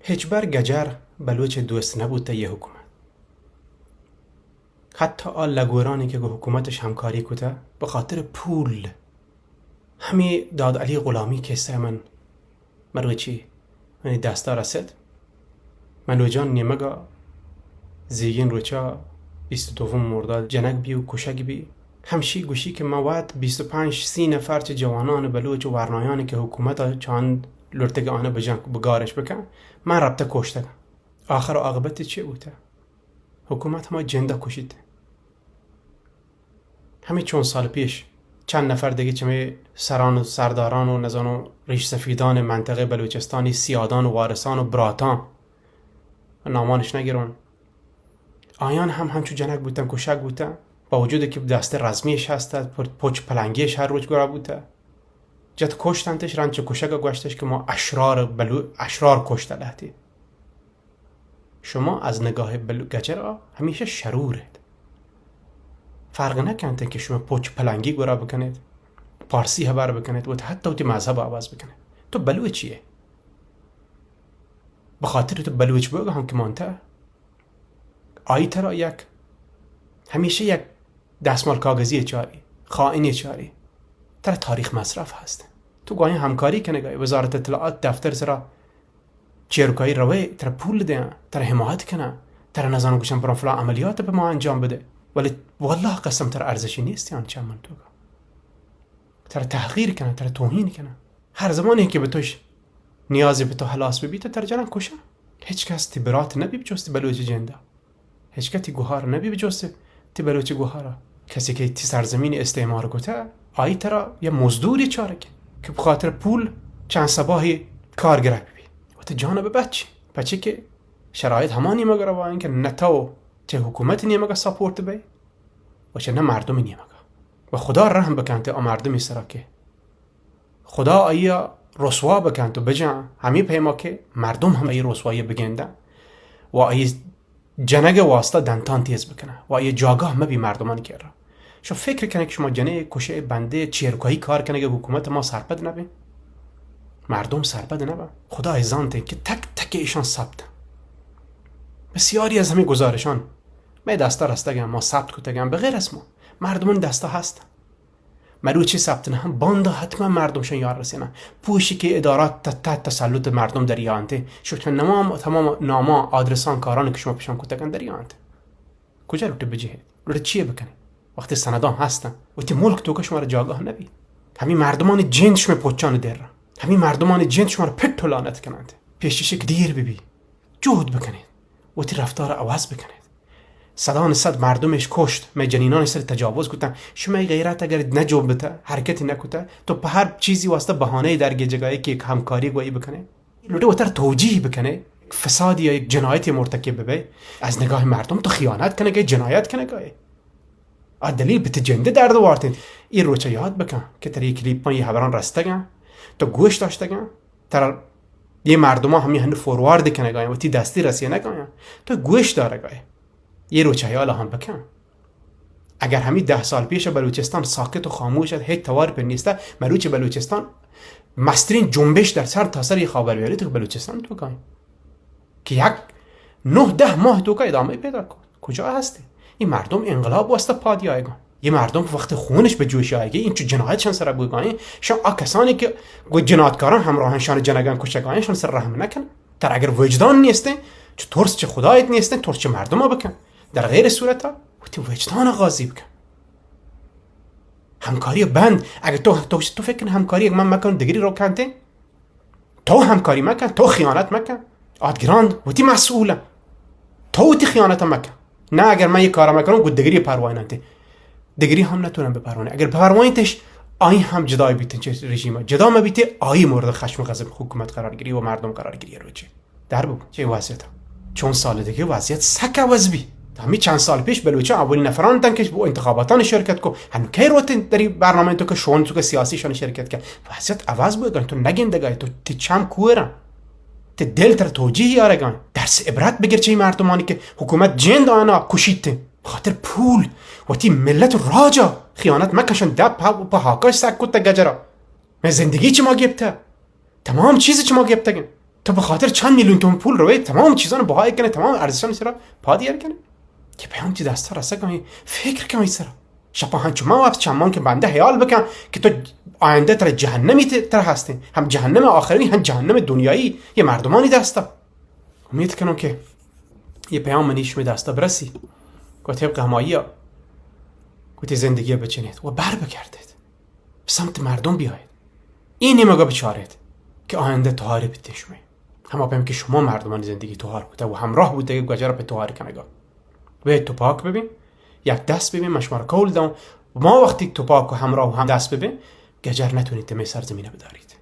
ہچبر گجر بلوچ دوست نبوتہ یہ حکومت۔ حتی آ لگورانی کہ گوں حکومتش ہمکاری کتہ، بہ خاطر پول ہمے داد علی غلامی کسہ من مروچی منی دستا رست۔ منوجان نیمگا زیگین روچا بیست و دوم مرداد جنگ بی و کشگ بی۔ ہمشی گوشی کہ من وت بیست و پنچ سی نفر چہ جوانان بلوچ و ورنایانی کہ حکومت چاند لڑتگ آنہ بجن بگارش بکن، من رپتہ کشتگ۔ آخر و عاقبت چے بوتہ؟ حکومت ہما جندہ کشیت۔ ہمے چون سال پیش چند نفر دگہ چہ مئے سران و سرداران و نزانو ریش سفیدان منطقہ بلوچستانی سیادان و وارثان و براتان، نامانش نگرون، آیان ہم ہنچو جنگ بوتن، کشگ بوتن، با وجود کہ دست رزمیش ہست، پر-، پچ پلنگیش ہر روچ گورا بوتہ۔ جت کشتنتش، رند چہ کشگ گوشتش کہ ما اشرار بلو-، اشرار کشتہ لہتی۔ شما از نگاہ بل-، گجرا ہمیشہ شرور ات۔ فرق نکنت کہ شما پچ پلنگی گورا بکنیت، پارسی ہبر بکنیت، و حتی وتی مذہب عوض بکنیت۔ تو بلوچی ئے۔ بخاطر تو بلوچ بوگ ہم کہ مانتہ، آئی ترا یک، ہمیشہ یک دستمال کاغذی چاری، خائنی چاری۔ ترا تاریخ مصرف ہست۔ تو گوائیں ہمکاری کنگا ئے، وزارت اطلاعات دفتر سرا چیرکائی روئے، ترا پول دیاں، ترا حمایت کناں، ترا نزانو گوشن برو فلان عملیات پہ ما انجام بدے، ولی واللہ قسم ترا ارزشی نیست آن چمن توکا۔ ترا تحقیر کناں، ترا توہین کناں۔ ہر زمانے کہ بہ توش نیازے پہ تو ہلاس ببی، تو ترا جناں کشاں۔ ہچ کس تی برات نبی بچوستی بلوچ جندا۔ ہچ کس تی گوہار نبی بچوستی تی بلوچ گوہارا۔ کسی کہ تی سرزمین استعمار کتہ، آئی ترا یا مزدوری چارگ کہ بخاطر پول چند صباحی کار گرگ بی۔ و تو جان ببچی۔ پچے کہ شرایط ہما نیمگ روان کہ نہ تو چہ حکومت نیمگا سپورٹ بی و چہ نہ مردم نیمگا۔ و خدا رحم بکنت آ مردمی سرا کہ خدا آئی ء رسوا بکنت و بجن، ہمے پیما کہ مردم ہم آئی رسوائی ء بگندن و آئی جنگ ء واسطہ دنتان تیز بکنن و آئی جاگاہ مبی مردمان کرا۔ شما فکر کنید کہ شما جنے، کشے، بندے، چیرکائی کار کنگ ء حکومت ما سرپد نبیں؟ مردم سرپد نبن؟ خدا ء زانت کہ تک تک ایشان ثبت۔ بسیاری از ہمے گزارشان مئے دستا رستگن، ما ثبت کتگن، بغیر از ما مردمان دستا ہست۔ مروچی ثبت نہ، باندا حتما مردم شان یار رسینا۔ پوشی کہ ادارات تحت تسلط مردم دریا انت۔ شما تمام، تمام ناما، آدرسان، کاران کہ شما پشان کتگن دریا انت۔ کجا لوٹے بجہے؟ لوٹے چیے بکنے؟ وقتی سندان ہستن، وتی ملک توکا شما را جاگاہ نبی۔ ہمی مردمانی جند شما پوچان در۔ ہمی مردمانی جند شما را پٹ و لعنت کنند۔ پیشش کہ دیر ببی۔ جہد بکنید، وتی رفتار عوض بکنید۔ صدان صد مردمش کشت، مئے جنینانی سر تجاوز کتن۔ شمئے غیرت اگر نہ جنبتہ، حرکتی نہ کتہ، تو پہ ہر چیزی واسطہ بہانہ در گیجگائے کہ یک ہمکاری گوئی بکنے۔ لوٹے وتر توجیہ بکنے، فسادی یا یک جنایتی مرتکب ببے، از نگاہ مردم تو خیانت کنگے، جنایت کنگے۔ آ دلیل بہ تی جند درد وارتین۔ اے روچا یاد بکن کہ ترا اے کلیپاں، اے حبران رستگاں، تو گوش داشتگاں، ترا اے مردماں ہمے ہن فوروارد کنگایاں، وتی دستی رسینگایاں، تو گوش دارگائے۔ اے روچا حیال ہم بکن۔ اگر ہمے دہ سال پیش بلوچستان ساکت و خاموش ات، ہچ توار پر نیستا، مروچی بلوچستان مسترین جنبش در سر تا سر اے خاور بیاری تو بلوچستان توکا کہ یک نہ دہ ماہ توکا ادامہ پیدا کن۔ کجا ہستی؟ اے مردم انقلاب واسطہ پادی آیگا۔ اے مردم وقت خونش بہ جوش آیگی، اینچو جنایت شان سر بوگانی، شان آ کسانی کہ گو جنایتکاران ہمراہن شان جنگان کشگایاں شان سر رحم نکن۔ تر اگر وجدان نیستیں، چو ترس چہ خدایت نیستیں، ترس چہ مردم بکن۔ در غیر صورت وتی وجدان قاضی بکن۔ ہمکاری بند۔ اگر تو، تو، تو فکر کن ہمکاری من مکن دگری رو کنتے، تو ہمکاری مکن، تو خیانت مکن۔ آدگران وتی مسئولن۔ تو وتی خیانت مکن۔ نہ اگر من یہ کار مکنم، گو دگری پرواہ ننتے۔ دگری ہم نتونن بپروانن۔ اگر بپروانیتش، آئی ہم جدا بیتن چہ رژیم۔ جدا مبیتے، آئی مورد خشم و غضب حکومت قرار گیری و مردم قرار گیری روچے۔ در بگو، چہ اے وضعیت ء چون سال دگہ وضعیت سک عوض بی۔ ہمے چند سال پیش بلوچاں اولی نفران اتن کہ بو انتخاباتان شرکت کو، ہن کئے روت انت دری برنامہ تو کہ شون تو کہ سیاسی شان شرکت کن۔ وضعیت عوض بوگن، تو نگندگای، تو تی چم کورن، تی دل تر توجیہ یارگان۔ درس عبرت بگر چہ اے مردمانی کہ حکومت جند آنا کشیت، خاطر پول وتی ملت و راجا خیانت مکشن۔ دپ پہ، پہ ہاکاش سک کت گجرا۔ من زندگی چما گپتہ۔ تمام چیز چما گپتگن۔ تو به خاطر چند میلیون تومن پول روئے، تمام چیزان بهای کنئے، تمام ارزشان سرا پاد ایر کنئے. که پیام تی دستا رسه کن، فکر کن سرا. شپا هنچو ما وقت چمان که بنده خیال بکن که تو آینده تر جهنمی ت-، تر هستین، هم جهنم آخروی، هم جهنم دنیایی، یه مردمانی دستا. امید کنم که یه پیام منی شمی دستا برسی. که طبق همایی ها که تی زندگی بچنید و بر بگردید. به سمت مردم بیایید. این نیمگا بچارید که آینده تهاری بیتین شمی. هما پیم که شما مردمانی زندگی تهار بوده و همراه بوده که گجر په تهاری کنگا. به توپاک ببین، یک دست ببین، من شما را قول دم. ما وقتی توپاک و همراه و هم دست ببین، گجر نتونید تمی سرزمینه بدارید.